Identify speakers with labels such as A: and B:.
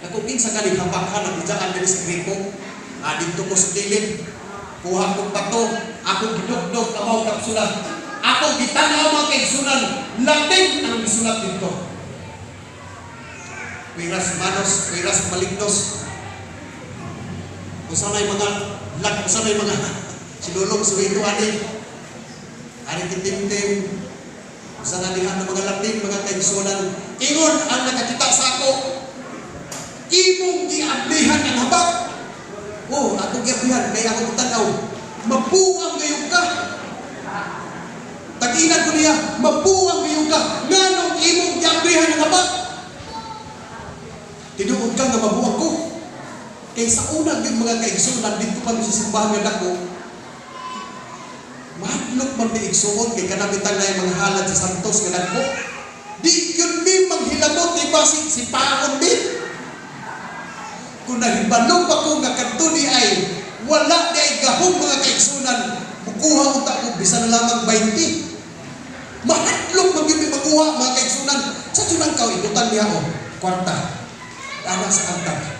A: Naku, kinsa ka ni habakan ang diyaan diri sa gripo. Ah, dito ko sa kilid. Kuha kong bato, ako gidugdog kamaw kapsula. Ako gitanaw, mga kaigsunan, Latin ang gisulat dito. Pueras manos, pueras malignos. Kung may mga lag, kung may mga sinulog suwito ani. Ani kitimtim. Sa nalihan ng mga Latin, mga kaigsunan. Ingon ang nakakita sa ako, "Imong giablihan ang habak." "Oh, ako giablihan kay ako tanaw. Mabuang gayud ka." Tag-inan ko niya, "Mabuang gayud ka. Nganong imong giablihan ang habak?" "Tinuod ka nga mabuang ko." Kay sa una gyud, mga kaigsunan, dito pa mi sa simbahan nga dako, mahadlok man mi, igsuon, kay kanamitan na yung mga halad sa Santos nga dagko. Di yun mi manghilabot ni basig si paon mi. Kung nahibalo pa ko nga kadto di ay wala di ay gahom, mga kaigsunan, mukuha unta ko bisan na lamang 20. Mahadlok man gyud mi makuha, mga kaigsunan. Sa tunang kaw ibutan niya oh, kwarta. Ana sa altar.